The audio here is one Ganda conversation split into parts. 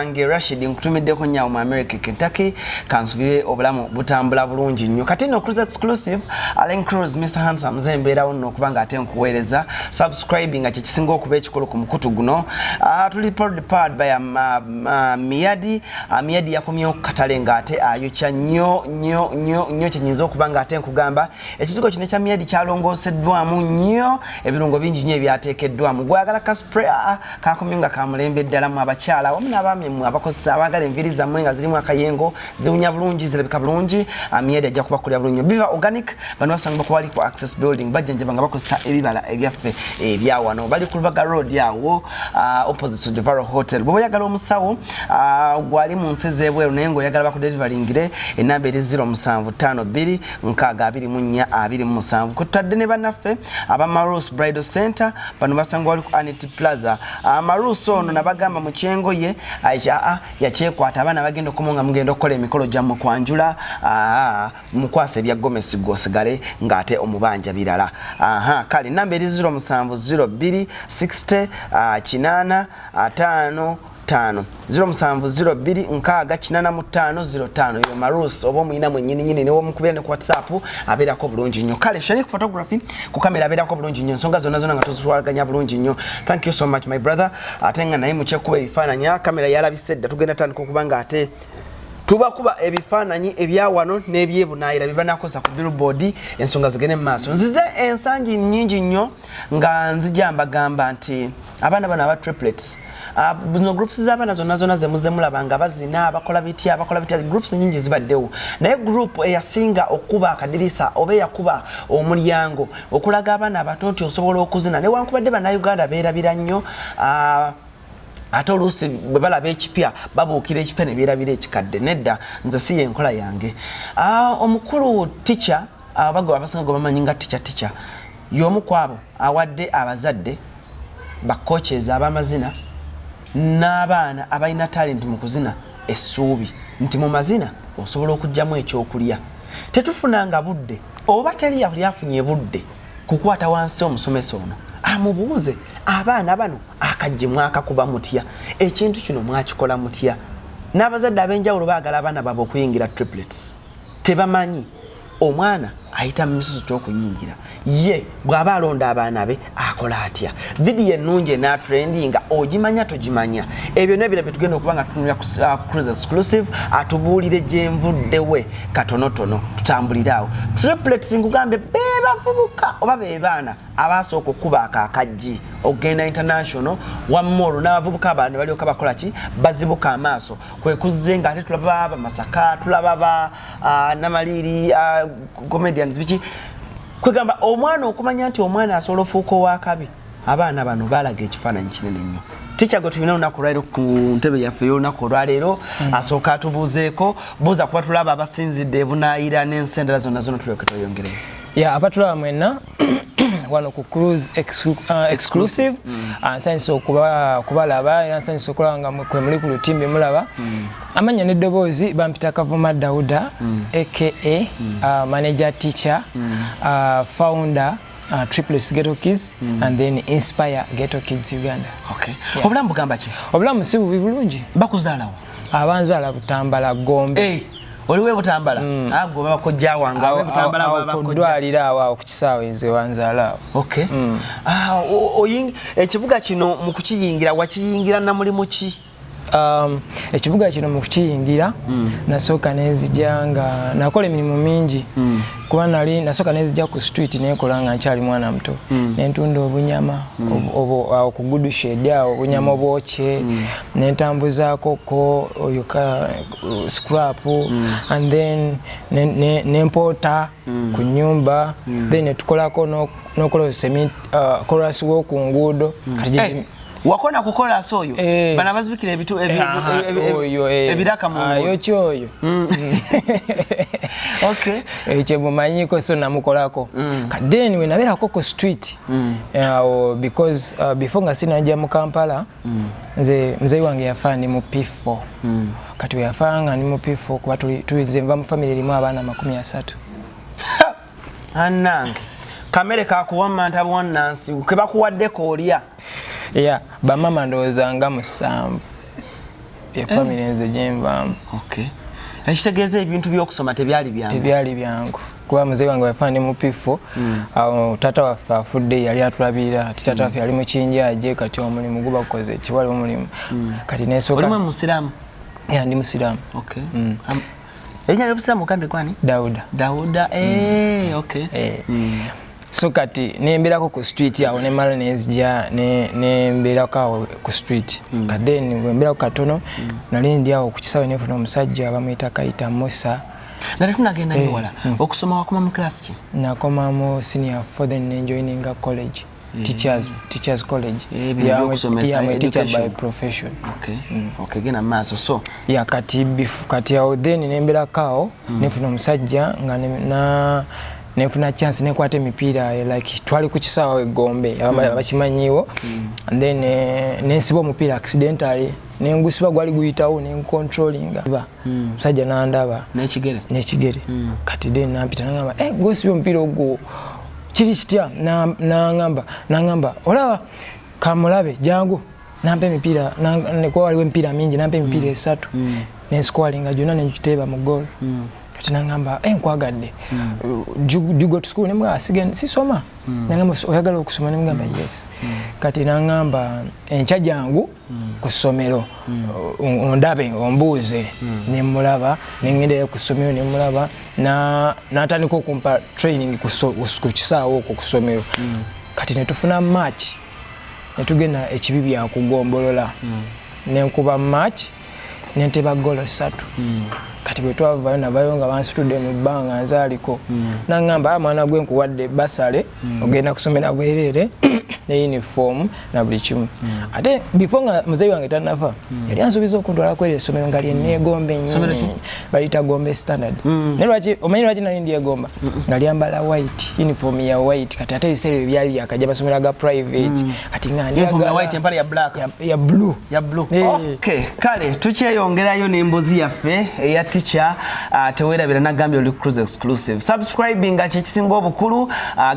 Wange Rashid, nkutumiddeko nnyo mu America, Kentucky. Kansubire obulamu butambula bulungi nnyo. Kati nno Cruise Exclusive, Allen Cruz, Mr Handsome, nze mbeerawo nno okuba nga ate nkuweereza. Subscribing nga kyekisinga okuba ekikulu ku mukutu guno. Tuli powered by Miyadi. Miyadi yakomyewo ku katale ng'ate ayokya nnyo nnyo nnyo nnyo. Kyenyinza okuba nga ate nkugamba, ekizigo kino ekya Miyadi kyalongooseddwamu nnyo, ebirungo bingi nnyo ebyateekeddwamu. Gwagala ka spray kakomyewo nga kamulembe ddala mu abakyala wamu n'abaami mmwe abakozesa, abaagala enviiri zammwe nga zirimu akayengo, ziwunya bulungi, zirabika bulungi. Miyadi ajja kubakolera bulungi nnyo. Biva Organic, bano basangibwa kuwali ku Access Building, bajjanjaba nga bakozesa ebibala ebyaffe ebyawano. Bali ku Lubaga Road awo, opposite to Devaro Hotel. Bw'oba oyagala omusawo, gwali mu nsi z'ebweru naye ng'oyagala bakudeliveringe, enamba eri 0752 624 27. Kututadde ne bannaffe aba Marus Bridal Center. Bano basangibwa wali ku Anit Plaza. Marus ono nabagamba mu kyengoye aa yakyekwata. Abaana bagenda okumu nga mugenda okukola emikolo gyammwe, kwanjula, mukwasa ebya gomesi, gwosigale ng'ate omubanja birala. Aha, kale namba eri 0702 60 8 5 5, 0702 60 85 05. Yo Marus, oba omuyina mwennyini nyini newomukubira ne ku WhatsApp abeerako bulungi nnyo. Kale Shanik Photography ku kamera abeerako bulungi nnyo, ensonga zonna zonna nga tuzitwalaganya bulungi nnyo. Thank you so much, my brother. Ate nga naye mukyekuba ebifaananyi, kamera yalabise dda. Tugenda tandika okuba nga ate tubakuba ebifaananyi ebyawano n'ebyebunaayira bye banakozesa ku billboard, ensonga zigende mu maaso. Nzize ensangi nnyingi nnyo nga nzija mbagamba nti abaana bano aba Triplets, zino groups z'abaana zonna zonna zemuze mulaba nga bazina, bakola bitya, bakola bitya, groups nyingi zibaddewo, naye group eyasinga okuba akadirisa oba eyakuba omulyango okulaga abaana abato nti osobola okuzina, newankubadde Bannayuganda beerabira nnyo, ate oluusi bwe balaba ekipya babuukira ekipya ne beerabira ekikadde. Nedda, nze si yenkola yange. Omukulu Teacher, abago abasinga gwe bamanyi nga Teacher, Teacher y'omu ku abo awadde abazadde, bacoaches ab'amazina n'abaana abalina talent mu kuzina essuubi nti mu mazina osobola okuggyamu ekyokulya. Tetufunanga budde oba teri yali afunye budde kukwata wansi omusomesa ono amubuuze, abaana bano akajje mwakakuba mutya? Ekintu kino mwakikola mutya? N'abazadde ab'enjawulo baagala abaana baabwe okuyingira Triplets, tebamanyi omwana ayita mu misusu kyokuyingira. Ye bw'aba alonda abaana be akola atya? Vidiyo ennungi enatrendinga ogimanya togimanya? Ebyo nebira byetugenda okuba nga tutunulira ku Cruise Exclusive. Atubuulire gyenvuddewe katonotono, tutambulire awo. Triplets, nkugambe, be bavubuka oba be baana abasooka okuba ako akaggi okugenda international. Wamma olwo n'abavubuka abalala ne balyoka bakola ki? Bazibuka amaaso. Kwe kuzze nga ate tulaba Bamasaka, tulaba ba Namaliiri, comedians, biki. Kwegamba omwana okumanya nti omwana asobola ofuuka owakabi. Abaana bano balaga ekifaananyi kinene nnyo. Teacher gwe tulina olunaku olwaleero ku ntebe yaffe ey'olunaku olwaleero, asooka atubuuzeeko buuza kuba tulaba abasinzidde ebunaayira n'ensi endala zonna zonna, tulyoke tweyongereyo. Ya, abatulaba mwenna wano ku Cruise Exclusive, nsanyusa kubalaba era nsanyusa okulaba nga kwe muli ku lutimbe mulaba. Amannya n'eddoboozi bampita Kavuma Dauda, aka manager Teacher, founder Triplets Ghetto Kids and then Inspire Ghetto Kids Uganda. Okay. Obulamu bugamba ki? Obulamu si bubi, bulungi. Bakuzaalawo? Abanzaala Butambala, Gombe. Hey, oliwe Butambala? Ago bakojja wange awe Butambala. Awo ku bakojja. Ddwaliro awo ku kisaawe nze wanzaala awo. Okay. Ekibuga kino mu kukiyingira wakiyingira na mulimu ki? Ekibuga kino mu kukiyingira, nasooka nenzija nga nakola emirimu mingi, kuba nali nasooka nenzija ku street nenkola nga nkyali mwana muto, nentunda obunyama awo ku Good Shed awo, obunyama obwokye, nentambuzaako ko oyo ka scrap, and then nempoota ku nyumba, then netukolako n'okola cement, chorus w'oku nguudo. Kati Hey, wakona kukola oyo? Eh. Bana bazibikira ebitu Aha, oyo, ebiraka mu nguudo. Ayokya oyo. Ekyo mumanyiko, so namukolako. Kati then we nabeerako ku street awo, because before nga sinajja mu Kampala, nze muzeyi wange yafa ndi mu P4. Kati we yafa nga ndi mu P4, kuba nze nva mu family erimu abaana 30. Annange, kamere kakuwamanta bwannansi kebakuwaddeko olya. Ya, bamama ndowooza nga musanvu. Ye family nze gyenvaamu. Okay, ekitegeeza ebintu by'okusoma tebyali byangu. Tebyali byangu, kuba muzeeyi wange yafa ndi mu P4. Awo taata waffe afudde, yali atulabirira. Ati taata waffe yali mukinjaje, kati omulimu guba gukoze kiwali omulimu kati nesooka. Olimu musiraamu? Yeah, ndi musiraamu. Okay. Erinnya ly'obusiraamu ogambye kwani? Dauda. Dauda, okay. Eh. So kati nembeerako ku street awo, nemala nenzija nembeerako awo ku street. Kati then bwembeerako katono, nali ndi awo ku kisaawe, nenfuna omusajja bamuyita Kayita Musa. Nga tetunagenda nnyo wala, okusoma wakoma mu class ki? Nakoma mu senior 4, then nenjoininga college, teachers college. Eh, bino by'okusomesa, Yeah, I'm a teacher by education. profession. Okay, genda mu maaso. So Ya, kati kati awo then nembeerako awo, nenfuna omusajja nga nenfuna chance nekwata emipiira, like twali ku kisaawe Gombe, bakimanyiiwo. And then nensiba omupiira accidentally, nengusiba, gwali guyitawo, nencontrollinga, omusajja nandaba. N'ekigere? N'ekigere. Kati then nampita, nangamba, "Eh, gwosibye omupiira ogwo kiri kitya?" Nangamba, "Olaba kamulabe, jangu." Nampa emipiira, kuba waliwo emipiira mingi, nampa emipiira esatu, nenscoringa gyonna, nenkiteeba mu goal. Kati nangamba, "Eh, nkwagadde. Do you go to school?" Nemugamba, "Sisoma." Nangamba, "Oyagala okusoma?" Nemugamba, "Yes." Kati nangamba, "Enkya jangu ku ssomero ondabe, ombuuze." Nemulaba, nengendayo ku ssomero, nemulaba, natandika okumpa training ku kisaawe okwo ku ssomero. Kati netufuna match, netugenda ekibi byakugombolola, nenkuba match, nenteba golo ssatu. Kati bwe twavayo, navayo nga bansitudde mu bbanga, nzaaliko. Naŋŋamba, "Ah, mwana gwe, nkuwadde basale, ogenda kusomera bwereere ne uniform na buli kimu." Ate before nga muzeeyi wange tannafa, yali ansuubiza okuntwalako eryo essomero nga lyeneegomba Ssomero ki? ennyo, baliyita Gombe Standard. Naye lwaki, omanyi lwaki nali ndyegomba? Nga lyambala white, uniform ya white. Kati ate ebiseera ebyo byali byakajja masomero aga private. Kati nga Uniform ya ndyagala- white, empale ya black? Ya blue. Ya blue. Eh. Okay, kale tukyeyongerayo n'embuzi yaffe eya teacher. Teweerabira, nagambye oli Cruise Exclusive. Subscribing kyekisinga obukulu.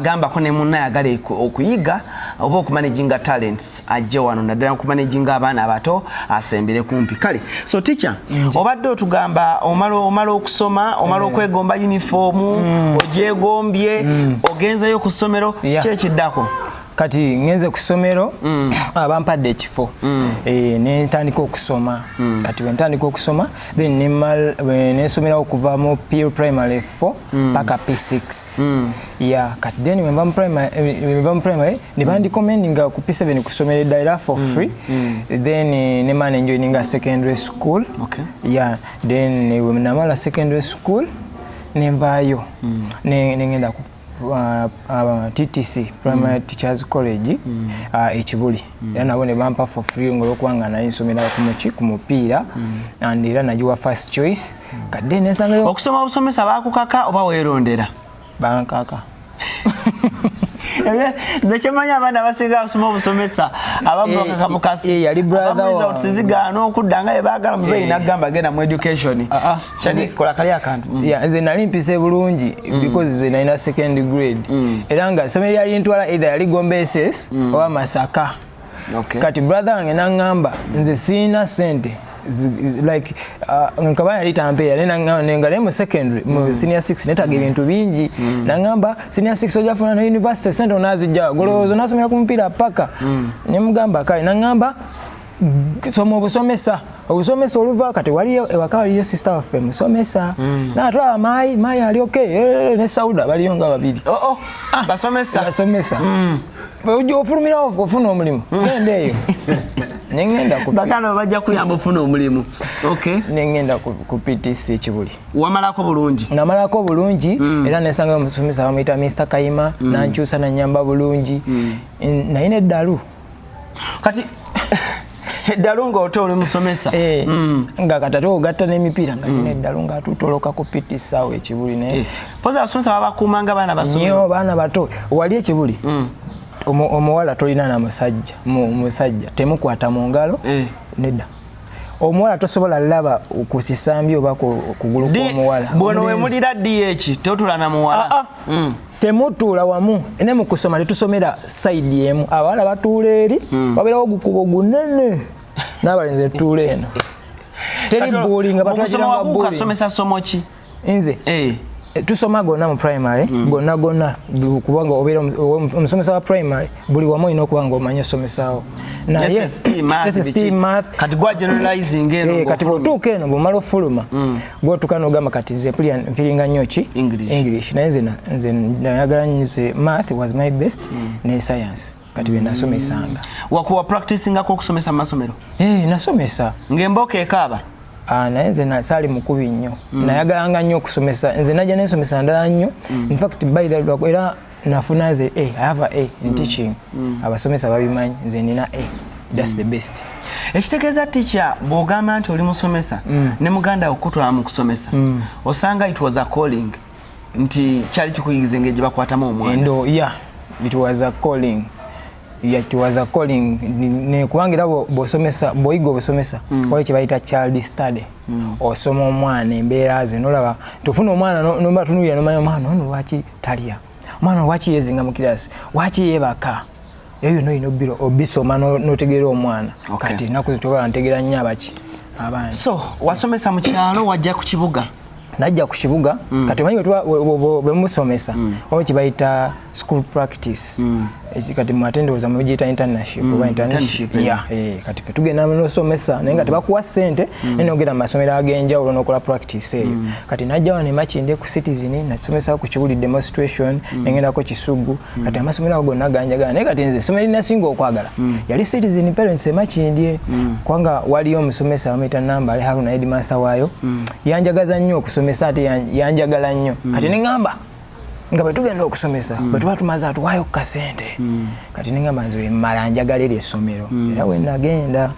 Gambako ne munna ayagala okuyiga oba okumanaginga talents ajje wano, naddala okumanaginga abaana abato, asembere kumpi. Kale, so teacher, obadde otugamba omala okusoma, omala okwegomba uniform, ogyegombye, ogenzeyo ku ssomero. Kyekiddako? Kati ngenze ku ssomero, abampadde ekifo. Eh, nentandika okusoma. Kati bwe ntandika okusoma, then nensomerawo okuva mu P primary 4 paka P6. Ya, kati then wenva mu primary, ne bandicommendinga ku P7 ku ssomero eddala era for free. Then nemala nenjoininga secondary school. Yeah, then bwe namala secondary school, nenvaayo, nengenda ku TTC, Primary Teachers College, Ekibuli. Era nabo ne bampa for free ng'olwokuba nga nali nsomera ku mupiira, and era nagiwa first choice. Kadde nensangayo. Okusoma obusomesa bakukaka oba weerondera? Bankaka. Nze kyemanyi, abaana abasinga abasoma obusomesa abamu bakaka bukasi. Eh, yali brother wange. Zigaana okudda nga bebaagala. Muzeeyi nagamba, "Genda mu education." Ah, ah. Kyani kola kali akantu. Yeah, nze nali mpise bulungi because nze nalina second grade, era nga essomero lyali ntwala either yali Gombe SS oba Masaka. Kati brother wange naŋŋamba, nze sirina sente like nkaba yali tampeera, naye naŋŋamba nga naye mu secondary, mu senior 6 netaga ebintu bingi. Naŋŋamba, "Senior 6 ojja funa ne university, sente onaazijja, golowooza onaasomera ku mupiira paka." Nemugamba, "Kale." Naŋŋamba, "Soma obusomesa, obusomesa oluva." Kati waliyo ewaka, waliyo sister waffe musomesa, natwala maayi, maayi ali okay, ne Sauda baliyo nga babiri. Oh, oh, basomesa. Basomesa. Ojja ofulumirawo ofuna omulimu, genda eyo. Nengenda ku Baganda bajja kuyamba ofuna omulimu. Okay. Nengenda ku PTC Kibuli. Wamalako bulungi? Namalako bulungi, era nesangayo omusomesa bamuyita Mr Kayima, nankyusa, nanyamba bulungi. Naye neddalu. Kati eddalu ng'ote oli musomesa? Eh, nga kati ate ogatta n'emipiira, nga nina eddalu nga tutoloka ku PTC awo Ekibuli, naye Poza abasomesa babakuumanga baana basomero? Nnyo, baana bato. Wali Ekibuli, omuwala tolina na musajja, musajja temukwata mu ngalo. Nedda, omuwala tosobola laba ku kisambi oba ku kugulu kw'omuwala. Bwono Omulenzi. wemulira dh totula na muwala? Ah, ah. Temutuula wamu, ne mu kusoma tetusomera side emu. Abawala batuula eri, wabeerawo ogukubo gunene, n'abalenzi netutuula eno. Teri bullying, nga batwagiranga bullying. Kasomesa somo ki? Nze tusoma gonna mu primary, gonna gonna, kubanga obeera omusomesa wa primary buli wamu olina okuba nga omanyi osomesaawo. Naye SST math, kati gwa generalizing eno, kati bw'otuuka eno bw'omala ofuluma gw'otuuka n'ogamba kati nze mpulira nfiringa nnyo ki English, naye nze nayagala nnyo, nze math was my best ne science, kati bye nasomesanga. Wakuwa practicingako okusomesa mu masomero? Nasomesa. Ng'embooka ekaaba? Naye nze saali mukubi nnyo, nayagalanga nnyo okusomesa, nze najja nensomesa ndala nnyo. In fact, by the way, era nafuna nze A, I have a A in teaching. Abasomesa babimanyi, nze nina A, that's the best. Ekitegeeza teacher bw'ogamba nti oli musomesa ne muganda okutwala mu kusomesa, osanga it was a calling, nti kyali kikuyigiza engeri gye bakwatamu omwana. Endo, yeah, it was a calling. Yeah, it was a calling. Ne kubanga era bw'osomesa, bw'oyiga obusomesa, waliwo kye bayita child study. Osoma omwana embeera ze, n'olaba tofuna omwana nomba tunuulira n'omanya omwana ono lwaki talya, omwana lwaki yeezinga mu kirasi, lwaki yeebaka. Ebyo byonna olina obisoma n'otegeera omwana. Kati ennaku zino tobola ntegeera nnyo abaki abaana. So wasomesa mu kyalo, wajja ku kibuga? Najja ku kibuga. Kati omanyi bwe musomesa, waliwo kye bayita school practice. Kati mwate ndowooza mugiyita internship oba internship. Yeah, kati ffe tugenda n'osomesa naye nga tebakuwa ssente, naye n'ogenda mu masomero ag'enjawulo n'okola practice eyo. Kati najja wano e Makindye ku Citizen, nasomesa ku Kibuli demonstration, nengendako Kisugu. Kati amasomero ago gonna ganjagala, naye kati nze essomero linasinga okwagala yali Citizen Parents e Makindye, kubanga waliyo omusomesa bamuyita Nambale Haruna, headmaster waayo, yanjagaza nnyo okusomesa, ate yanjagala nnyo. Kati neŋŋamba nga bwe tugenda okusomesa, bwe tuba tumaze atuwaayo ku kasente. Kati neŋŋamba nze mmala njagala eryo essomero, era we nagenda.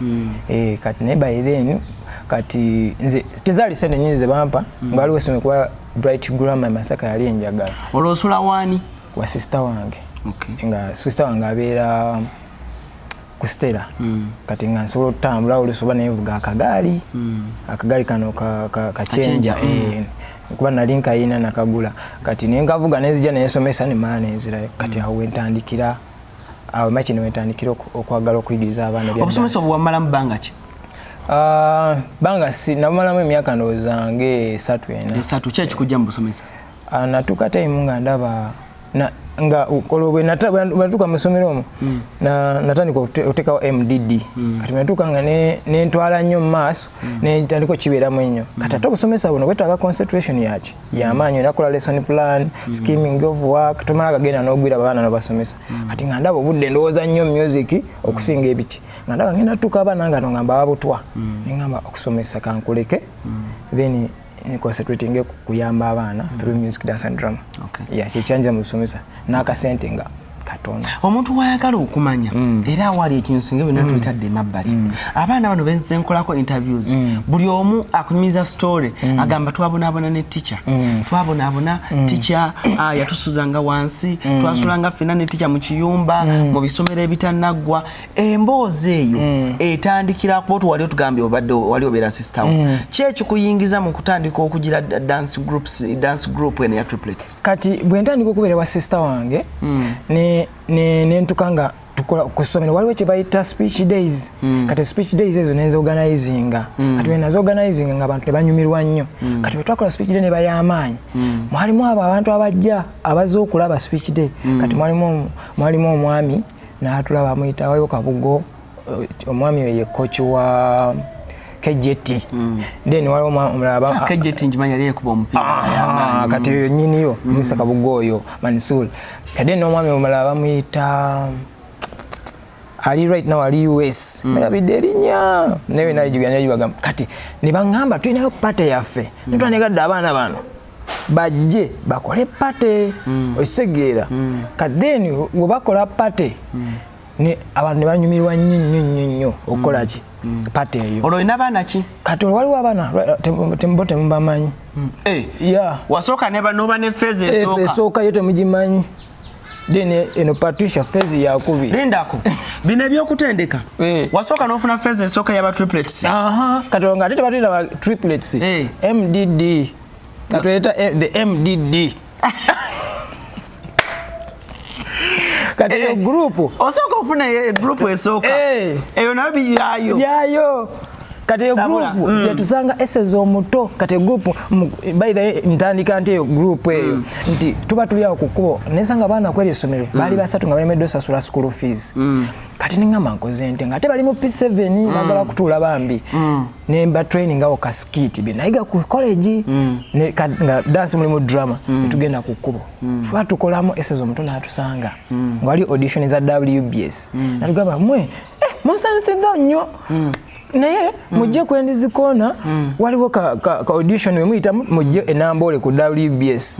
Kati naye by then kati nze tezaali sente nyingi ze bampa, nga waliwo essomero kuba Bright Grammar Masaka yali enjagala. Olwo osula waani? Wa sister wange. Nga sister wange abeera ku Stella. Kati nga nsobola okutambula oluusi oba nenvuga akagaali, akagaali kano kacenja, kuba nali nkayina nakagula. Kati nenkavuga nenzija nensomesa nemala nenzirayo. Kati awo wentandikira, awo Makindye wentandikira okwagala okuyigiriza abaana bya Obusomesa dance. Obwo wamalamu bbanga ki? Banga si namalamu emyaka ndowooza nga 3, 4. 3. Ki ekikujja mu busomesa? Natuuka time nga ndaba nga olwo bwe natuuka mu ssomero omwo, natandika okuteekawo MDD. Kati bwe natuuka nga nentwala nnyo mu maaso, nentandika okukibeeramu ennyo. Kati ate obusomesa buno bwetaaga concentration yaki yamaanyi, olina kukola lesson plan, scheming of work, tomala gagenda n'ogwira abaana n'obasomesa. Kati nga ndaba obudde ndowooza nnyo music okusinga ebiki, nga ndaba ngenda tuuka abaana nga no nga mbawa butwa, neŋŋamba okusomesa kankuleke, then concentrating ku kuyamba abaana through music, dance and drama. Yeah, kyekyanja mu busomesa n'akasente nga katono. Omuntu wayagala okumanya era awali ekintu singa byonna tubitadde emabbali, abaana bano benze nkolako interviews, buli omu akunyumiza story, agamba twabonaabona ne teacher, twabonaabona teacher, yatusuzanga wansi, twasulanga ffenna ne teacher mu kiyumba mu bisomero ebitanaggwa. Emboozi eyo etandikira kuba wali otugambye obadde wali obeera sister wo, ki ekikuyingiza mu kutandika okugira dance groups, dance group eno ya triplets? Kati bwe ntandika okubeera wa sister wange, ne ntuka nga tukola ku ssomero, waliwo kye bayita speech days. Kati speech days ezo nenza organizinga. Kati bwe naza organizinga nga abantu tebanyumirwa nnyo. Kati bwe twakola speech day ne bayamaanyi, mwalimu abo abantu abajja abazze okulaba speech day. Kati mwalimu omwami n'atulaba, amuyita waliwo Kabugo, omwami oyo ye coach wa KJT. Then waliwo omulala KJT njimanyi, yali ekuba omupiira. Ah, kati oyo nyiniyo Musa Kabugo oyo Mansur. Kati n'omwami omulala bamuyita ali right now ali US, merabidde erinnya naye nagibagamba. Kati ne baŋŋamba tulinayo party yaffe, netwanegadde abaana bano bajje bakole party, okitegeera? Kati then we bakola party ne abantu ne banyumirwa nnyo nnyo nnyo nnyo okukola ki party eyo. Olwo olina baana ki? Kati olwo waliwo abaana bo temubamanyi. Yeah. Wasooka noba ne phase esooka. Esooka yo temugimanyi. Then eno Patricia phase yakubiri. Lindako, bino ebyokutendeka, wasooka n'ofuna phase esooka yaba triplets. Aha, kati nga ate tebatulina ba triplets. MDD katuleta, the MDD kati eyo group. Osooka ofuna group esooka. Eyo nayo byayo. Byayo. Kati eyo group yatusanga Eseza omuto. Kati group, by the way, ntandika nti eyo group eyo nti tuba tuli awo ku kkubo, nesanga abaana kweri essomero baali basatu nga balemeddwa osasula school fees. Kati neŋŋamba nkoze nte nga ate bali mu P7, bagala kutuula bambi. Nemba training awo ka skit bye nayiga ku college, nga dance mulimu drama. Netugenda ku kkubo, tuba tukolamu, Eseza omuto n'atusanga nga wali audition za WBS. Natugamba, "Mwe musanisiza nnyo, naye mujje kwendizikoona, waliwo ka audition we muyita, mujje enambole ku WBS."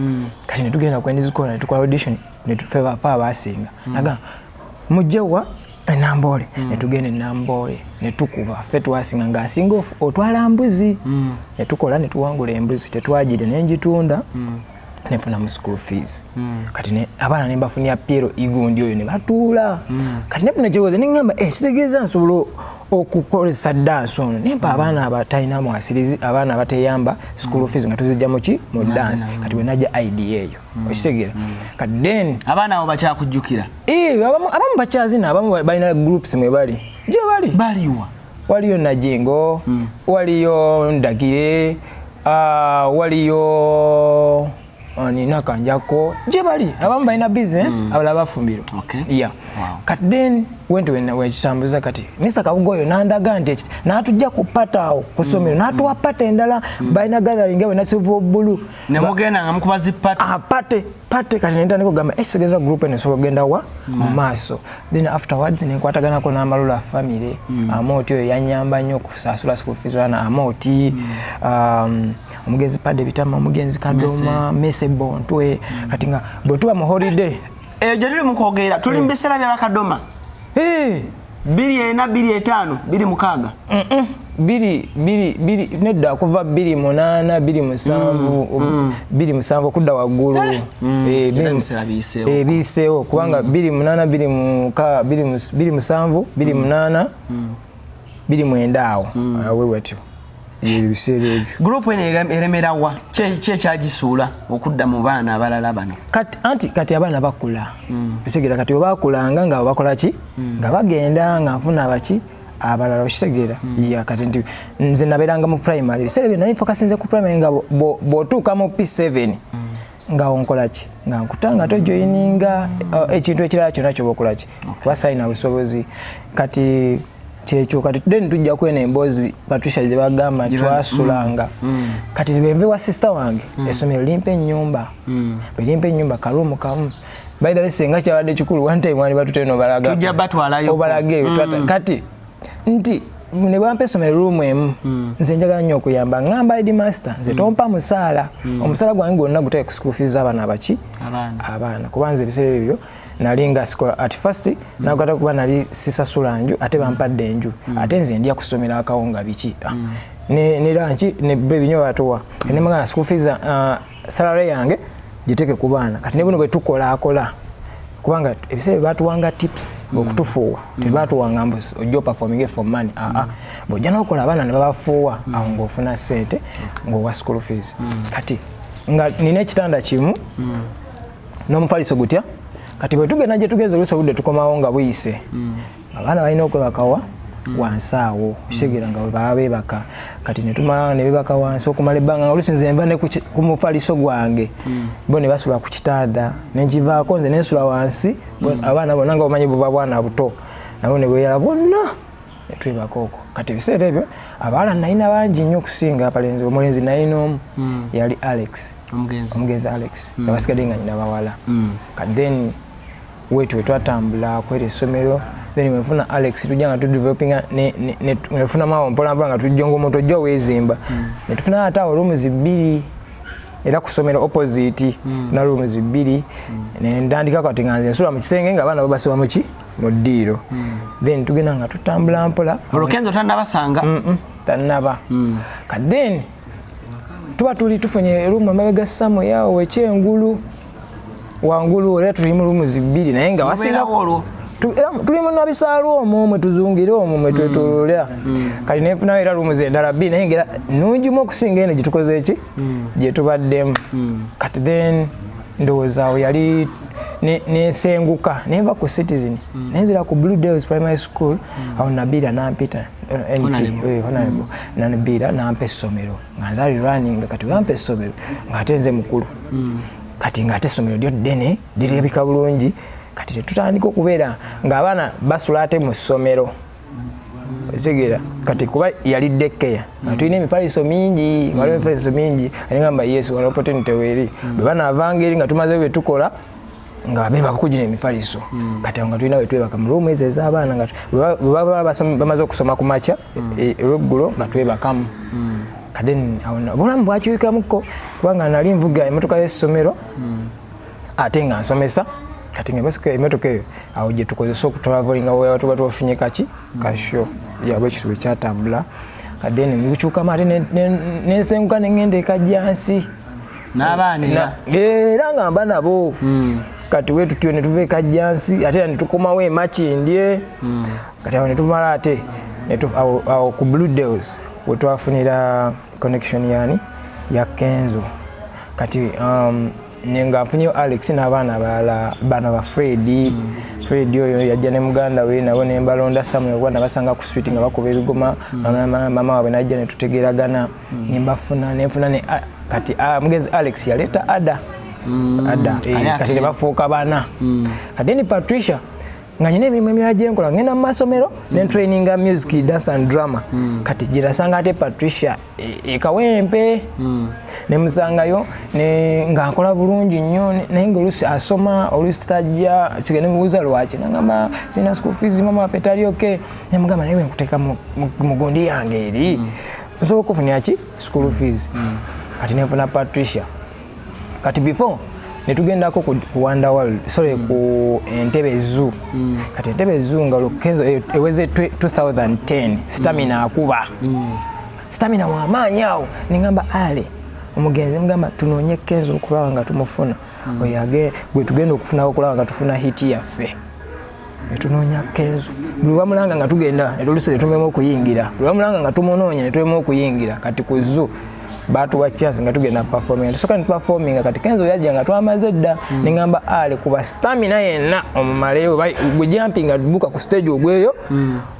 Kati netugenda kwendizikoona, netukola audition, netufe abasinga. Nagamba, "Mujje wa enambole." Netugenda enambole, netukuba, ffe twasinga, ng'asinga otwala mbuzi. Netukola, netuwangula embuzi, tetwagire, nenjitunda, nenfuna mu school fees. Kati abaana nembafunira Piero igundi oyo ne batuula. Kati nefuna ekirowoozo, neŋŋamba, kitegeeza nsobola okukozesa dance ono nempa abaana abatalina mwasirizi, abaana abateyamba school fees, nga tuzijja muki? Mu dance. Kati wenajja idea eyo, okitegeera? Kati then Abaana abo bakyakujjukira? Abamu bakyazina, abamu balina groups mwe bali, gye bali. Baliwa? Waliyo Najingo, waliyo Ndagire, waliyo nina Kanjako, gye bali. Abamu balina business, abalala bafumbiro. Yeah. Kati then wenti wekitambuza, kati Mr Kabuga oyo nandaga nti n'atujja ku party awo ku ssomero, n'atuwa party endala, balina gathering awo nasiva obulu. Nemugenda nga mukuba zi party? Ah, party party. Kati nentandika okugamba, ekitegeeza group eno esobola okugenda wa mu maaso. Then afterwards nenkwataganako n'Amalula family. Amooti oyo yanyamba nnyo okusasula school fees bana Amooti, omugenzi Pade Bitama, omugenzi Kadoma, Mese Bontwe. Kati nga bwe tuba mu holiday Eyo gye tuli mukwogera, tuli mu biseera byabakadoma, 2004, 2005, 2006? Biri biri biri nedda, kuva 2008, 2007, 2007 okudda waggulu. Era ebiseera biyiseewo. Biyiseewo kubanga 2008, 2007, 2008, 2009 awo awe bwetyo ebyo ebiseera ebyo. Group eno eremerawa? Ki ekyagisuula okudda mu baana abalala bano? Kati anti kati abaana bakula, okitegeera? Kati webakulanga nga bakola ki, nga bagenda nga nfuna abaki abalala, okitegeera? Ya, kati nti nze nabeeranga mu primary ebiseera ebyo, nali focusinze ku primary, nga bw'otuuka mu P7 nga onkola ki, nga nkutanga tojoyininga ekintu ekirala kyonna kyoba okola ki, kuba salina busobozi. Kati kyekyo. Kati then tujja kwena emboozi Patricia gye bagamba twasulanga. Kati bwenve wa sister wange, essomero limpa ennyumba. Bwe limpa ennyumba, ka room kamu. By the way, senga kyabadde kikulu, one time wali batuteno balaga Tujja batwalayo. Obalage. Kati nti ne bwampa essomero room emu, nze njagala nnyo okuyamba, ŋŋamba headmaster, "Nze tompa musaala, omusaala gwange gwonna guteeke ku school fees z'abaana." Abaki? Abaana. Abaana. Kuba nze ebiseera ebyo nali nga sikola at first, nakwata kuba nali sisasula nju, ate bampadde enju, ate nze ndya kusomera akawunga biki. Ah, ne lunch ne ebinyo batuwa. Nemagana school fees, salary yange giteeke ku baana. Kati ne buno bwe tukola akola, kubanga ebiseera batuwanga tips okutufuuwa, tebatuwanga mbu ojja operforming for money. Aa, bw'ojja n'okola abaana ne babafuuwa awo ng'ofuna ssente ng'owa school fees. Kati nga nina ekitanda kimu n'omufaliso gutya. Kati bwe tugenda gye tugeza, oluusi obudde tukomawo nga buyise, abaana balina okwebakawa wansi awo, okitegeera, nga bwe baba beebaka. Kati netumala ne beebaka wansi okumala ebbanga, nga oluusi nze nva ne ku mufaliso gwange, bo ne basula ku kitanda, nenkivaako nze nensula wansi. Abaana bonna nga omanyi buba bwana buto, nabo ne bweyala bonna netwebaka okwo. Kati ebiseera ebyo abawala nalina bangi nnyo okusinga abalenzi. Omulenzi nalina omu, yali Alex. Omugenzi. Omugenzi Alex. Nga basigadde nga nyina bawala. Kati then wetu wetwatambula kwera essomero, then wenfuna Alex, tujja nga tudevelopinga, netufunamu awo mpolampola, nga tujja nga omuntu ojja weezimba, netufuna ate awo rooms bbiri era ku ssomero opposite, na rooms bbiri. Nentandika kati nga nze nsula mu kisenge, nga abaana babasiba muki? Mu ddiiro. Then tugenda nga tutambula mpola. Olwo Kenzo tannabasanga? Tannaba. Kati then tuba tuli tufunye room amabega samu yawo ekyengulu wangulu, era tuli mu rooms bbiri, naye nga wasinga Mubeerawo olwo? Era tuli mu nabisaalu omwo mwe tuzungira, omwo mwe twetololera. Kati nenfunayo era rooms endala bbiri, naye ngera nungimu okusinga eno gyetukoze eki gyetubaddemu. Kati then ndowooza awo yali Nensenguka nenva ku Citizen, nenzira ku Blue Dales Primary School. Awo Nabira nampita, NP, honorable Nabira nampa essomero nga nzali running. Kati wampa essomero ng'ate nze mukulu, kati ng'ate essomero lyo ddene, lirabika bulungi. Kati tetutandika okubeera ng'abaana basula ate mu ssomero, otegeera? Kati kuba yali daycare, nga tulina emifaliso mingi, waliwo emifaliso mingi. Ngamba yes, wano opportunity weeri. Bwe banaavanga eri nga tumaze bye tukola, nga bebaka kugina emifaliso. Kati awo nga tulina wetwebaka mu room ezo ez'abaana, nga bwe baba bamaze okusoma ku makya, olweggulo nga twebakamu. Kati awo obulamu bwakyukamuko, kubanga nali nvuga emotoka y'essomero ate nga nsomesa. Kati nga emotoka eyo awo gye tukozesa okutravelinga wewa tuba twafunye kaki kasho yabwe ekisu bwe kyatambula. Kati then ngukyukamu ate nensenguka neŋŋenda ekajjansi. N'abaana era? Era nga mba nabo. Kati we tutyo ne tuva ekajjansi ate era ne tukomawo emakindye. Kati awo ne tumala ate awo ku Blue Dales we twafunira connection yani ya Kenzo. Kati nga nfunyeyo Alex n'abaana abalala, baana ba Fred. Fred oyo yajja ne muganda we, nabo ne mbalonda Samuel, kuba nabasanga ku street nga bakuba ebigoma. Mama waabwe najja ne tutegeeragana, ne mbafuna, nenfuna ne kati mugenzi Alex yaleeta Ada. Ada, kati ne bafuuka bana. Kati ni Patricia nga nyina emirimu emirala gyenkola, ngenda mu masomero ne traininga music, dance and drama. Kati gye nasanga ate Patricia e Kawempe, nemusangayo nga nkola bulungi nnyo, naye nga oluusi asoma, oluusi tajja. Sige nemubuuza lwaki, nagamba sina school fees, mama waffe tali okay. Nemugamba naye wenkuteeka mu gundi yange eri nsobola okufunira ki school fees. Kati nenfuna Patricia. Kati before netugendako ku Wonder World, sorry, ku Entebe Zoo. Kati Entebe Zoo nga Kenzo eweze 2010, Stamina akuba Stamina wamaanyi. Awo nengamba ale omugenzi, mugamba tunoonye Kenzo okulaba nga tumufuna oyo gwe tugenda okufunako okulaba nga tufuna hit yaffe. Netunoonya Kenzo buli wamulanga nga tugenda, netolusi netumema okuyingira, buli wamulanga nga tumunoonya netulema okuyingira. Kati ku zoo batuwa chance nga tugenda performing, tusooka netuperforminga. Kati Kenzo yajja nga twamaze dda. Neŋŋamba ale kuba Stamina yenna omumaleyo gwe jumpinga buka ku stage ogweyo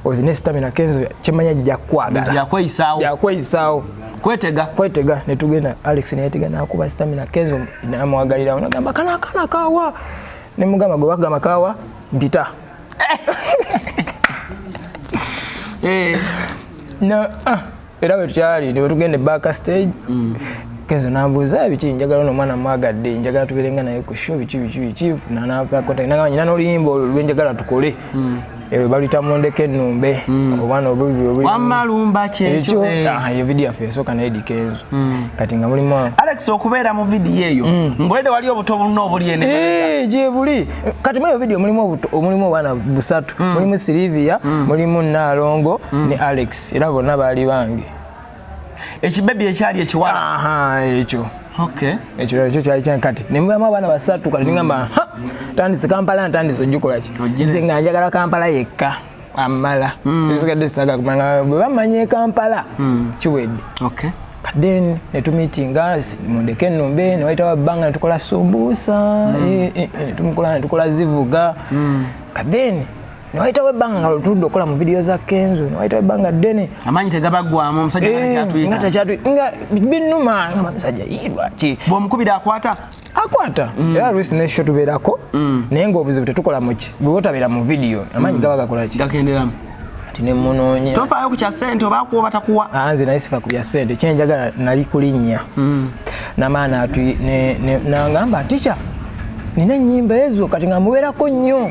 ozine Stamina. Kenzo kyemanya ajja kukwagala. Yakweyisaawo. Yakweyisaawo. Kwetega. Kwetega. Netugenda, Alex neyetega nakuba Stamina. Kenzo namwagalirawo, nagamba kana akana kawa, nemugamba gwe bagamba kawa mpita. Na era bwe tukyali wetugenda back stage, Kenzo nambuuza biki, njagala ono omwana mwagadde, njagala tubeerenga naye ku show, biki biki biki. Nagamba nyina n'oluyimba olwo lwenjagala tukole. Baluyita Mundeke Ennumbe, obwana obubi. Wamalumba kyekyo. Eyo video yaffe esooka naye di Kenzo. Kati nga mulimu Alex okubeera mu vidiyo eyo ngolede wali obuto bulina obuli ene. Gye buli. Kati mu eyo video mulimu mulimu obwana busatu, mulimu Silivia, mulimu Naalongo ne Alex, era bonna baali bange. Ekibebi ekyali ekiwala? Aha, ekyo. Ekyo ekyo kyali kyange. Kati nemubamu abaana basatu. Kati ningamba ha tandise Kampala, ntandise ogikola ki, nze nga njagala Kampala yekka amala, ebisigadde saga, kubanga bwe bamanya e Kampala kiwedde. Then netumitinga Mundeke Ennumbe, newayitawo ebbanga netukola Sumbuusa, netumukola, netukola Zivuga. Then newayitawo ebbanga nga lwetuludde okukola mu vidiyo za Kenzo, newayitawo ebbanga ddene. Amaanyi tegabaggwamu, omusajja nga takyatuyita, nga binuma nga musajja lwaki. Bw'omukubira akwata? Akwata, era oluusi ne show tubeerako, naye ngaobuzibu tetukola muki, bwe otabeera mu vidiyo amaanyi gaba gakola ki? Gagenderamu. Ati nemunoonya. Tofaayo ku kya ssente oba akuwa oba takuwa? Nze naye sifa ku bya ssente, kyenjagala nali kulinnya namaana. Nangamba tica nina ennyimba ezo, kati nga mubeerako nnyo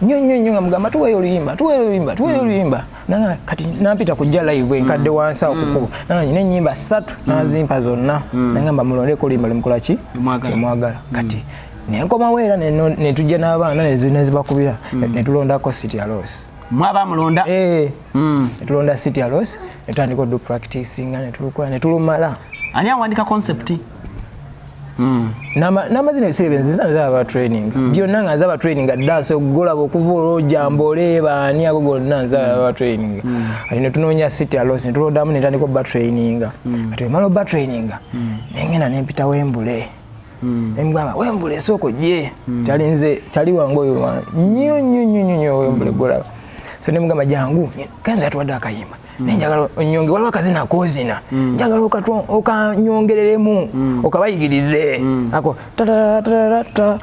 nnyo nnyo nnyo, nga mugamba tuweeyo oluyimba, tuweeyo oluyimba, tuweeyo oluyimba. Nanga kati nampita kujja live enkadde wansi awo kukubo, nanga nina ennyimba ssatu, nazimpa zonna, nangamba mulondeko oluyimba lwemukola ki, lwemwagala. Kati nenkomawo era netujja n'abaana nezibakubira, netulondako City Alos. Mwaba mulonda? Netulonda City Alos, netutandika odu practicinga, netulukola, netulumala. Ani awandika concept? N'amazina ebiseera ebyo nziza nzaba training byonna, nga nzaba training dance, okugolaba okuva olwojamba oleeba ani ago gonna nzaba training. Kati netunoonya City Alos, netulondamu, netandika oba traininga. Kati wemala oba traininga, nengenda nempita Wembule. Nemugamba, "Wembule, esooka ojje." Kyalinze kyali wange oyo nnyo nnyo nnyo nnyo nnyo, Wembule golaba. So nemugamba, "Jangu, Kenzo yatuwadde akayimba, naye njagala onyonge, waliwo akazina akozina, njagala okanyongereremu, okabayigirize ako tatatatata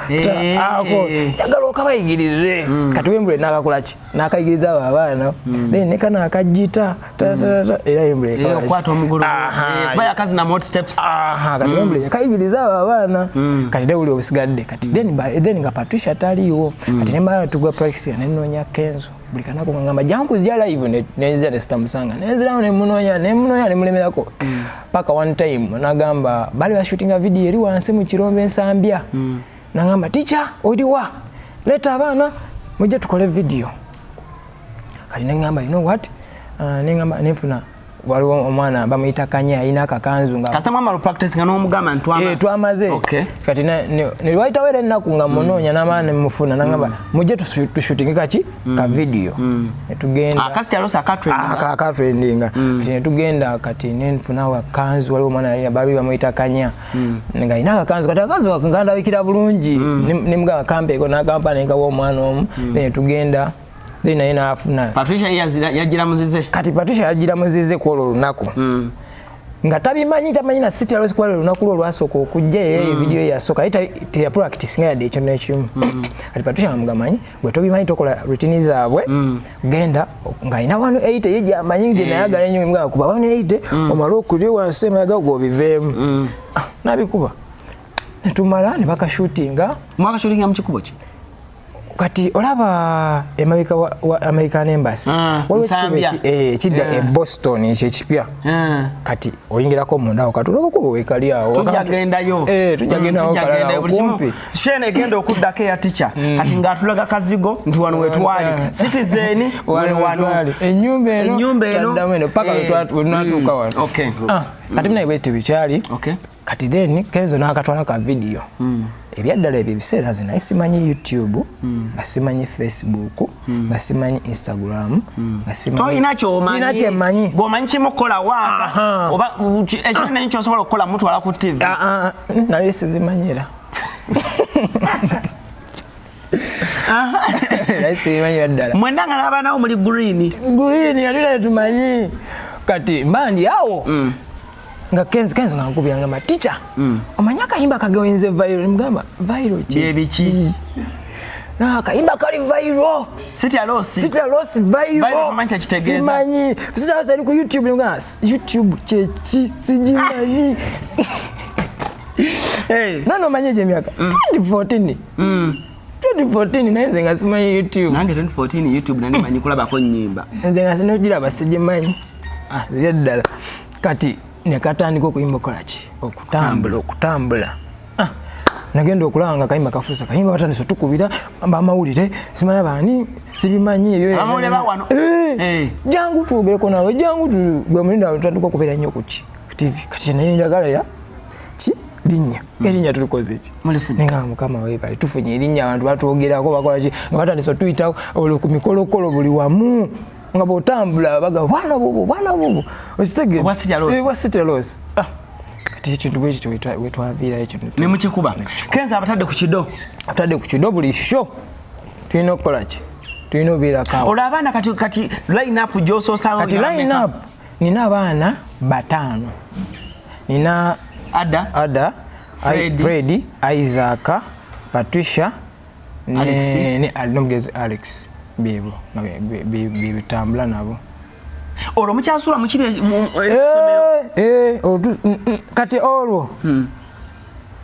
ako, njagala okabayigirize." Kati Wembule nakakolaki? Nakayigiriza abo abaana. Then ne kano akajita tatatata, era Wembule Eh, okwata omugulu kuba yakazina hot steps. Aha, kati Wembule yakayigiriza abo abaana. Kati ne buli obusigadde kati then nga Patricia taliiwo. Kati nemala tugwa practice, nenoonya Kenzo buli kanaku, nga ngamba, "Jangu kuzija live." Nenzija nesitamusanga, nenzirawo, nemunoonya, nemunoonya, nemulemerako, paka one time nagamba bali bashootinga video eri wansi mu kirombe Ensambya. Nagamba, "Teacher, oliwa? Leeta abaana mujje tukole video." Kati neŋŋamba, "You know what?" Neŋŋamba nenfuna, waliwo omwana bamuyita Kanya, alina akakanzu nga Kasita mwamala practice nga n'omugamba nti Eh, twamaze. Kati ne wayitawo era ennaku nga munoonya, n'amala nemufuna, nagamba, "Mujje tushootinge kaki ka video." Netugenda. Akasiti alosa akatrendinga. Akatrendinga. Kati netugenda, kati nenfunawo akanzu, waliwo omwana babi bamuyita Kanya nga alina akakanzu. Kati akanzu kandabikira bulungi. Nemugamba kampeeko, nakampa, nenkawa omwana omu. Then netugenda, then naye nafuna. Patricia yagira muzize. Kati Patricia yagira muzize ku olwo olunaku nga tabimanyi, tamanyi na Sitya Loss, kuba olunaku lwe olwasooka okujja eyo video yasooka, naye teyapractice nga yadde ekyo n'ekimu. Kati Patricia nga mugamanyi, "Gwe tobimanyi, tokola routine zaabwe, genda." Ng'alina 180 ye gyamanyi, gye nayagala ennyo. Nga kuba 180, omale okulye wansi emayaga gwobiveemu. Ah, nabikuba, netumala ne bakashootinga. Mwakashootinga mu kikubo ki? Kati olaba emabega wa American Embassy, waliwo ekikubo Nsambya. ekidda e Boston, ekyo ekipya. Kati oyingirako munda awo, kati olaba kuba wekali awo. Tujja gendayo. Tujja gendayo. Tujja kalala gendayo. awo Buli kimu kumpi. Shene egenda okuddako eya tica, kati ng'atulaga kazigo nti wano wetwali Citizen, we wano. Ennyumba eno. Ennyumba eno. Twaddamu eno paka lwe tunatuuka wano. Ah, kati munaye bweti bikyali. Kati then Kenzo n'akatwala ka video. Ebyaddala ebyo ebiseera nze naye simanyi YouTube, nga simanyi Facebook, nga simanyi Instagram, nga simanyi Tolina kyomanyi. Sirina kyemmanyi. Bw'omanyi kimu kukola waaka oba ekintu naye kyosobola okukola mutwala ku TV. Ah, ah, nali sizimanyira, nali sizimanyira ddala. Mwenna nga n'abaana bo muli green. Green, yali naye tumanyi. Kati mba ndi awo nga Kenzo nga nkubira, ngamba, "Teacher, omanyi akayimba kagenze viral?" Nemugamba, "Viral ki?" Byebiki? Akayimba kali viral. Sitya Loss. Sitya Loss viral. Viral tomanyi kyekitegeeza. Simanyi. Sitya Loss eri ku YouTube. Nemugamba, "YouTube kyeki? Sigimanyi." Nano omanyi egyo emyaka 2014, 2014, naye nze nga simanyi YouTube. Nange 2014 YouTube nani manyi kulabako nnyimba. Nze nga sinogiraba, sigimanyi. Ah, ziri ddala. Kati nekatandika okuyimba, okukolaki, okutambula, okutambula. Ah, nagenda okulaba nga kayimba kafuusa kayimba, batandise otukubira bamawulire, simanya baani, sibimanyi ebyo. Abamawulire ba wano? Eh, Eh. "Jangu twogereko nawe, jangu gwe mulinda." Tutandika okubeera nnyo kuki, ku TV. Kati naye njagala ya ki linnya, erinnya tulikoze ki? Mulifunye. Naye nga Mukama weebale, tufunye erinnya, abantu batwogerako, bakola ki, nga batandise otuyita olwo ku mikolokolo buli wamu, nga bw'otambula bagamba, "Bwana bubu, bwana bubu." Okitegeera? Obwa Sitya Loss. Eh, bwa Sitya Loss. Ah, kati ekintu bwe kityo wetwaviirayo ekintu. Ne mukikuba. Kenzo abatadde ku kido. Atadde ku kido, buli show tulina okukola ki, tulina obeerako awo. Olwo abaana kati line up gy'osoosaawo? Kati line up nina abaana bataano. Nina Ada. Ada, Fred. Fred, Isaac, Patricia Alex. ne n'omugezi Alex. Bebo nga bebitambula nabo. Olwo mukyasula mukiri essomero? Eh, eh, olwo kati olwo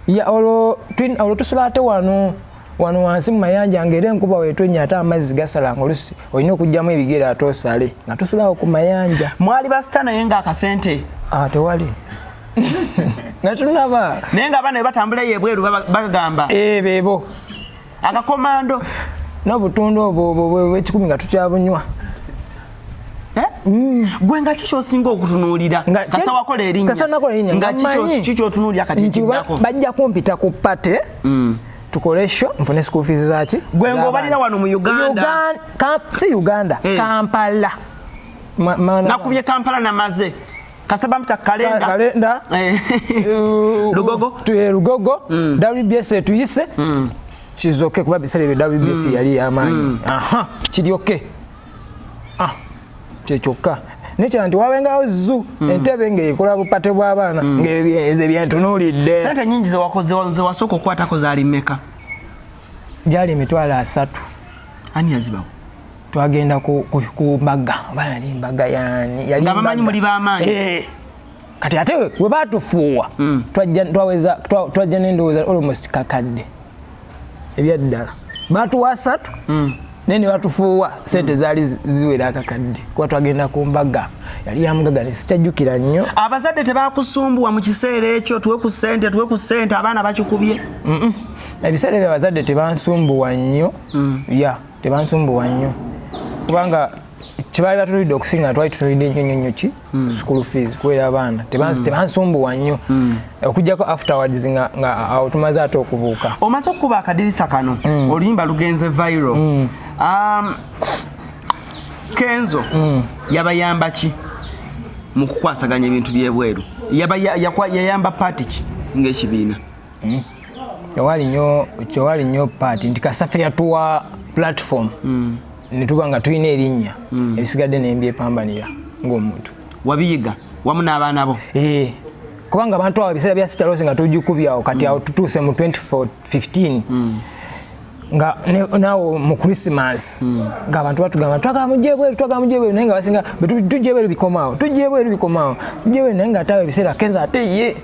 ya olwo olwo tusula ate wano wano wansi mu mayanja, nga era enkuba wetonya ate amazzi gasala, nga olusi olina okugyamu ebigere ate osale, nga tusulawo ku mayanja. Mwali basita naye ng'akasente? Ah, tewali, nga tunaba. Naye ng'abaana bwe batambula eyo ebweru bagamba Eh, bebo. Akakomando. N'obutundu obwo bwekikumi nga tukyabunywa. Eh? Gwe nga ki kyosinga okutunuulira? Kasa wakola erinnya. Kasa nakola erinnya. Nga ki kyotunuulira kati nti ekiddako? Bajja kumpita ku party, tukole show, nfune school fees zaki. Gwe ng'obalira wano mu Uganda. Si Uganda. Eh. Kampala. Nakubye Kampala namaze. Kasaba kalenda. Kalenda. Lugogo. Lugogo. WBS tuyise. Kizoke kuba biseera ebyo WBS yali y'amaanyi. Aha, kiri okay. Ah, kyekyokka. Nekira nti wabengawo zoo entebe ng'ekola bupate bw'abaana ng'ezo byentunuulidde. Sente nyingi zewakoze wasooka okukwatako zaali mmeka? Gyali 30,000. Ani yazibawo? Twagenda ku mbaga, oba yali mbaga yani yali nga bamanyi muli b'amaanyi. Kati ate we baatufuuwa twajja n'endowooza almost kakadde ebyaddala. Baatuwa 3 naye ne batufuuwa sente zaali ziwera akakadde kuba twagenda ku mbaga yali ya mugaga ne sikyajjukira nnyo. Abazadde tebakusumbuwa mu kiseera ekyo, tuwe ku ssente, tuwe ku ssente, abaana bakikubye? Ebiseera ebyo abazadde tebansumbuwa nnyo. Ya, tebansumbuwa nnyo kubanga kyebaali batulidde okusinga twali tutulidde nnyo nnyo nnyo ki school fees kubeera abaana tebansumbuwa nnyo okuggyako afterwards nga awo tumaze ate okubuuka. Omaze okukuba akadirisa kano, oluyimba lugenze viral. Kenzo yabayamba ki mu kukwasaganya ebintu by'ebweru? Yayamba paati ki ng'ekibiina? Tewali nnyo paati nti Kasafe yatuwa platform ne tuba nga tulina erinnya, ebisigadde nembyepambanira ng'omuntu. Wabiyiga wamu n'abaana bo? Kubanga abantu abo ebiseera bya Sitalosi nga tugikubyawo kati awo tutuuse mu 2015 nga naawo mu Christmas ng'abantu batugamba twagala mujje ebweru, twagala mujje ebweru, naye nga basinga tujja ebweru bikomaawo, tujja ebweru bikomaawo, tujja ebweru, naye nga ate awo ebiseera Kenzo ate ye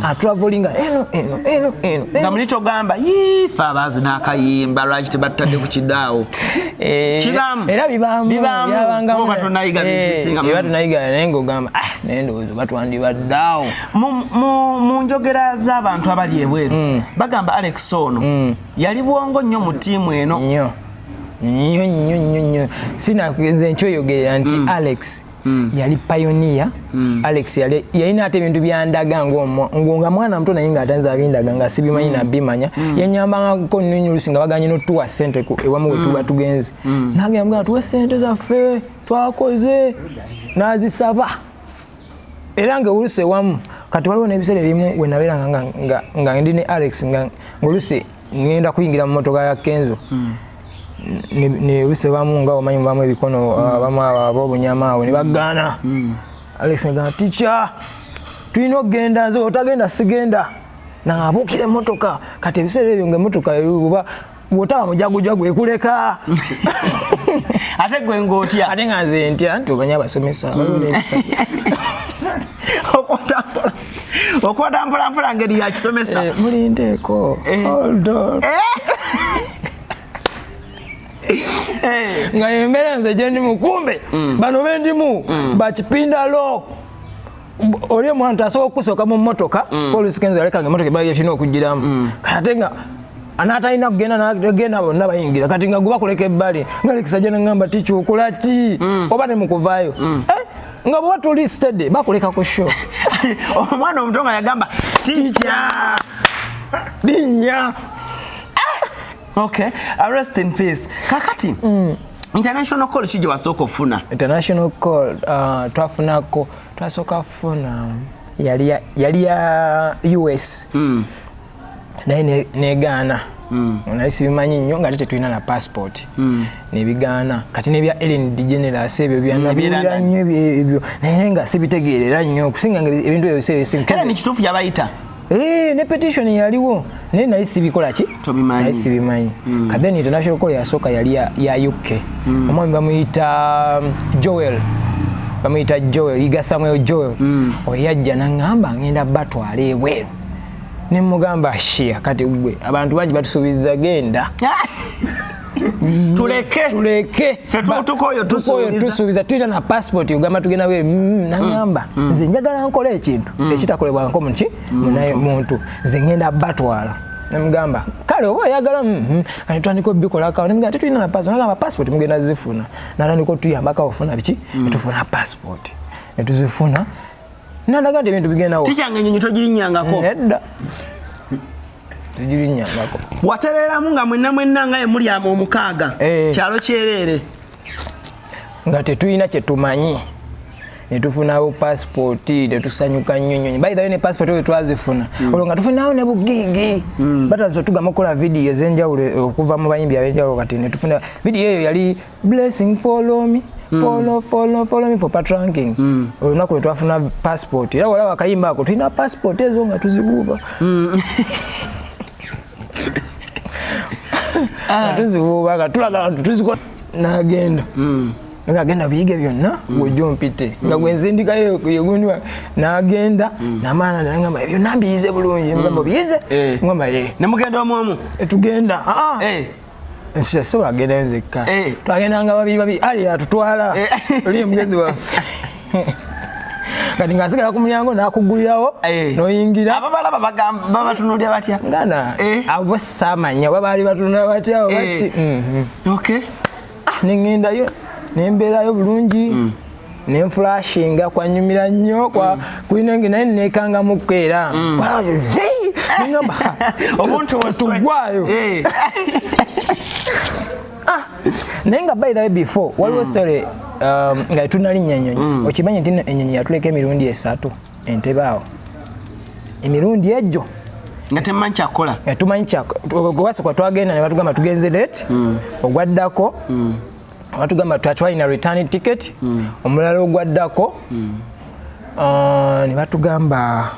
atravelinga eno eno eno eno nga muli togamba yii ffe abaazi n'akayimba lwaki tebatutadde ku kidaawo? Kibaamu. Era bibaamu, byabangamu. Oba tunayiga bintu bisinga. Eba tunayiga naye ng'ogamba naye ndowooza oba twandibadde awo. Mu njogera z'abantu abali ebweru bagamba Alex ono yali bwongo nnyo mu ttiimu eno. Nnyo nnyo nnyo nnyo nnyo. Sinakugenze nkyoyogerera nti Alex yali pioneer. Alex yalina ate ebintu byandaga nga mwana muto naye ng'atanze abindaga nga sibimanyi nabimanya. Yanyambangako nnyo oluusi nga baganye n'otuwa ssente ewamu we tuba tugenze. Nagenda mugamba tuwe ssente zaffe twakoze, n'azisaba. Era nga oluusi ewamu kati waliwo n'ebiseera ebimu we nabeeranga nga ndi ne Alex nga oluusi ngenda kuyingira mu mmotoka ya Kenzo. Ne oluusi bamu nga omanyi bamu ebikono bamu ab'obunyama awo ne bagaana. Alex ngamba teacher tulina okugenda, nze otagenda sigenda. Naabuukira emmotoka. Kati ebiseera ebyo ng'emmotoka oba bw'otaba mujagujagu ekuleka. Ate gwe ng'otya? Ate nga nze ntya nti omanyi abasomesa. Okwata mpola mpola ngeri ya kisomesa. Mulindeeko. Hold on. Nga embeera nze gye ndimu kumbe bano be ndimu bakipindalo. Oli omwana asobola okusooka mu mmotoka, oluusi Kenzo yalekanga emmotoka ebbali gyekirina okugiramu. Kati ate nga anaatalina kugenda n'agenda bonna bayingira kati nga guba kuleka ebbali nga Alex ajja n'aŋŋamba teacher okola ki oba ne mu kuvaayo. Nga bw'oba toli steady bakuleka ku show. Omwana omuto nga yagamba teacher linnya. Okay, rest in peace. Kakati international call ki gye wasooka ofuna? International call twafunako, twasooka kufuna yali ya US. Naye negaana. Naye sibimanyi nnyo nga ate tetulina na passport. Nebigaana. Kati n'ebya Ellen DeGeneres ebyo byanabiwulira nnyo ebyo naye nga sibitegeerera nnyo okusinga nga ebintu ebyo biseera ebisinga. Ellen kituufu yabayita? Ne petition yaliwo naye nali sibikola ki? Tobimanyi. Naye sibimanyi. Kati then international call yasooka yali ya UK. Omwami bamuyita Joel. Bamuyita Joel, Yiga Samuel Joel. Oyo yajja n'aŋŋamba ngenda batwala ebweru. Ne mugamba shia kati gwe abantu bangi batusuubiza genda. Tuleke. Tuleke. Ffe tukoyo tusuubiza. Tusuubiza tulina na passport ogamba tugenda bweru. N'aŋŋamba nze njagala nkole ekintu ekitakolebwangako mu ki? Muntu. Nze ngenda batwala. Ne mugamba kale oba oyagala kati tutandika obikolako. Ne mugamba tetulina na passport. N'agamba passport mugenda zifuna. N'atandika otuyambako ofuna biki? Ne tufuna passport. Ne tuzifuna. N'alaga nti ebintu bigendawo. Tikyange ennyonyi togirinnyangako. Nedda. Tugirinnyangako. Watereeramu nga mwenna mwenna nga muli omukaaga. Kyalo kyereere. Nga tetulina kye tumanyi. Ne tufunawo passport, ne tusanyuka nnyo nnyo. By the way, ne passport oyo twazifuna olwo nga tufunawo ne bugigi, batandise otugamba okukola vidiyo ez'enjawulo okuva mu bayimbi ab'enjawulo. Kati ne tufuna vidiyo eyo yali "Blessing Follow Me, Follow, Follow, Follow Me" for Patoranking. Olunaku lwe twafuna passport, era walaba akayimba ako, tulina passport ezo nga tuzibuuba, nga tuzibuuba, nga tulaga nti tuzikola. Nagenda nga genda biyige byonna, gwojja ompite nga gwenzindikayo yegundi. Nagenda namaana nagamba, "Byonna mbiyize bulungi." Ngamba, "Obiyize?" Eh. Ngamba, "Ye." Ne mugenda omu omu? Tugenda, ah. Eh. Nsi agendayo nzekka. Eh. Twagendanga babiri babiri, ali atutwala. Eh. Oli mugezi waffe. Kati nga nsigala ku mulyango, nakugulirawo Eh. noyingira. Ababalaba babatunulira batya? Ngana Eh. abo saamanya oba baali batunula batya oba Eh. ki. Okay. Ah, neŋŋendayo nembeerayo bulungi, nenflashinga, kwanyumira nnyo kulina naye nekangamukko era neŋamba Obuntu buswe. tugwayo. Eh. Naye nga by the way, before waliwo story, nga tetunalinnya ennyonyi, okimanyi nti nno ennyonyi yatuleka emirundi 3 Entebe awo, emirundi egyo Nga temumanyi kyakukola. Nga tumanyi gwasooka twagenda ne batugamba tugenze late, ogwaddako batugamba twalina return ticket, omulala ogwaddako ne batugamba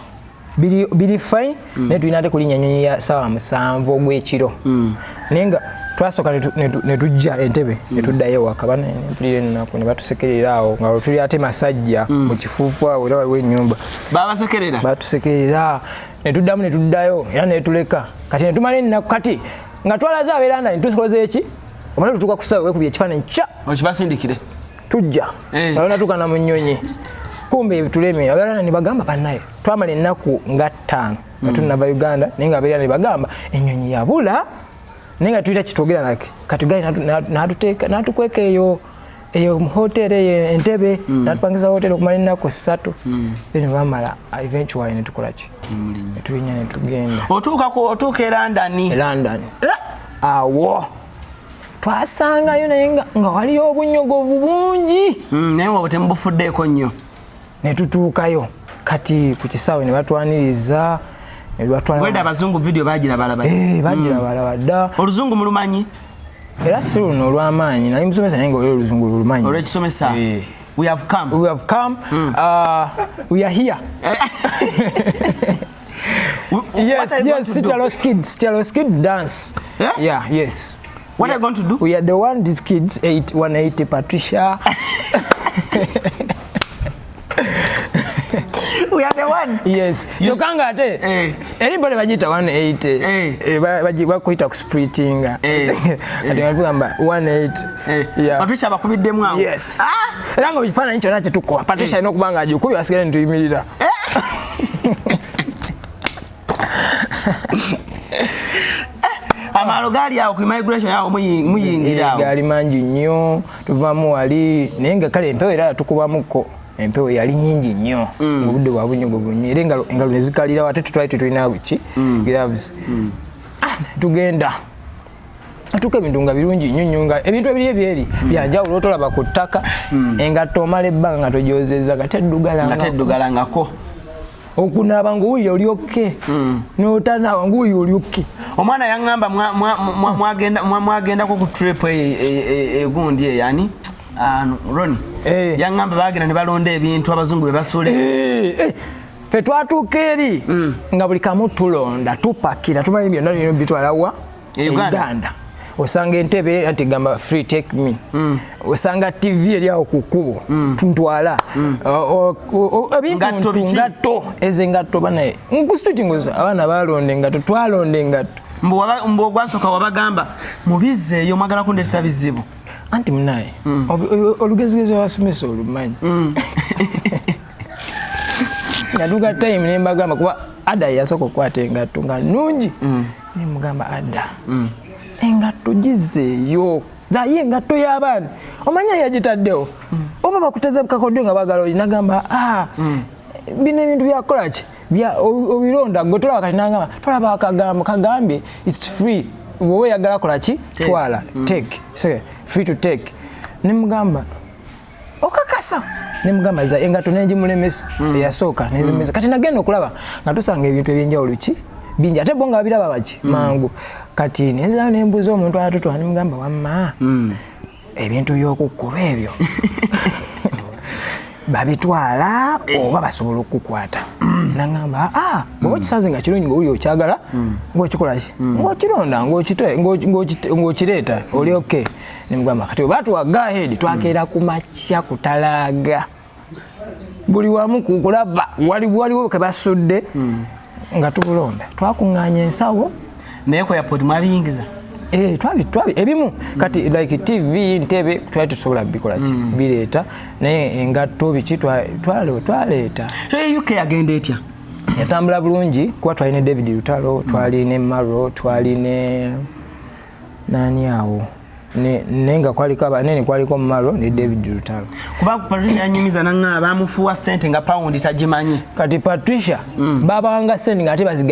biri fine, naye tulina ate kulinnya ennyonyi ya sawa 7 ogw'ekiro. Naye nga twasooka ne tujja Entebe ne tuddayo ewaka. Bana nempulira ennaku, ne batusekerera awo nga tuli ate masajja mu kifuufu awo, era waliwo ennyumba. Babasekerera? Batusekerera, ne tuddamu ne tuddayo era netuleka. Kati ne tumala ennaku, kati nga twalaze abeeranda netukoze eki, omala tutuuka ku ssaawa wekubya ekifaananyi kya Okibasindikire. Tujja Eh. nga natuuka mu nnyonyi, kumbe tuleme. Abeeranda ne bagamba, bannaye twamala ennaku nga 5 nga tunava Uganda, naye nga abeeranda ne bagamba ennyonyi yabula, naye nga tulina kitwogera nake. Kati gali n'atukweka eyo mu hoteri eyo Entebe, n'atupangisa hoteri okumala ennaku 3. Then bamala eventually netukola ki, netulinnya netugenda. Otuuka e London. E London awo twasangayo, naye nga waliyo obunyogovu bungi. Naye nga temubufuddeeko nnyo. Netutuukayo kati ku kisaawe ne batwaniriza ne batwala. Gwedde abazungu video bagira balaba? Eh, bagira balaba dda. Oluzungu mulumanyi? Era si luno olw'amaanyi, naye musomesa, naye nga oli oluzungu lulumanyi. Olwekisomesa. Eh. We have come. We have come, we are here. What Yes. are you going Yes. to do? Chalo kids, Chalo kids dance. Eh? Yeah, yes. What are you going to do? We are the one, these kids 8 180 Patricia. We are the one. Yes. Kyokka nga ate Eh. eri bo bagiyita 180. Eh. Eh, bakuyita kusplitinga. Eh. Kati nga tugamba 180. Eh. Yeah. Patricia abakubiddemu awo? Yes. Ah! Era nga ekifaananyi kyonna kyetukuba, Patricia alina okuba nga agikubye, basigale netuyimirira. Amaalo gaali awo ku immigration awo muyingira awo? Gaali mangi nnyo. Tuvaamu wali, naye nga kale empewo era yatukubamuko, empewo yali nyingi nnyo, obudde bwa bunyogovu nnyo, era engalo nezikalirawo, ate tetwali tetulina ki, gloves. Ah, tugenda atuuka, ebintu nga birungi nnyo nnyo, nga ebintu ebiri ebyeri byanjawulo, otolaba ku ttaka. Engatto omala ebbanga nga togyozeza, nga teddugala. Nga teddugalangako. Okunaaba ngaowulira olyokke, n'otanaaba ngaowulira olyokke. Omwana yaŋŋamba mwagendako ku trip eyo egundi eyo ani, Ah, Roni. Eh. Yaŋŋamba bagenda ne balonda ebintu abazungu bye basuula. Eh, eh, ffe twatuuka eri nga buli kamu tulonda, tupakira, tumanyi byonna bino bitwalawa? E Uganda. Osanga entebe anti gamba, "Free, take me." Osanga TV eri awo ku kkubo, tuntwala ebintu. Ngatto biki? Ngatto, ezo engatto banaye nkusituti ngoza abaana balonda engatto, twalonda engatto. Mbu ogwasooka wabagamba mubizzeeyo, mwagala kundeetera bizibu. Anti munaye olugezigezi wasomesa olumanyi. Natuuka time nembagamba, kuba ada yasooka okukwata engatto nga nungi, nemugamba, "Ada, engatto gizeeyo, zaye engatto y'abaana omanya yagitaddewo, oba bakuteze kakodyo nga bagala oli." Nagamba, "Ah, bino ebintu byakolaki, obironda gwe tolaba." Kati nagamba, "Tolaba akagambo kagambye its free, bwoba oyagala kolaki, twala, take. Say, free to take." Nemugamba, "Okakasa?" Nemugamba za engatto nengimulemesa eyasooka, nenzimulesa. Kati nagenda okulaba nga tusanga ebintu ebyenjawulo ki bingi, ate bo nga babiraba baki mangu. Kati nenzirayo nembuuza omuntu atutwala, nemugamba, "Wamma, ebintu by'okukkuba ebyo babitwala oba basobola okukukwata?" Nagamba, "Ah, bwoba okisanze nga kirungi, ngaoli okyagala, ngaokikola ki, ngaokironda, ng'okireeta, oli okay." Nemugamba, "Kati oba tuwa go ahead." Twakeera ku makya kutalaaga buli wamu kulaba waliwo ke basudde nga tubulonda. Twakuŋŋaanya ensawo. Naye ku airport mwabiyingiza? Eh, twabi ebimu. Kati like TV, ntebe, twali tusobola bikola ki, bireeta, naye engatto biki twaleeta. So e UK yagenda etya? Yatambula bulungi kuba twali ne David Lutalo, twali ne Maro, twali ne nani awo, naye nga kwaliko abanene, kwaliko Maro ne David Lutalo. Kuba Patricia yanyumiza naŋŋamba bamufuuwa ssente nga pawundi tagimanyi. Kati Patricia babawanga sente nga ate baziga.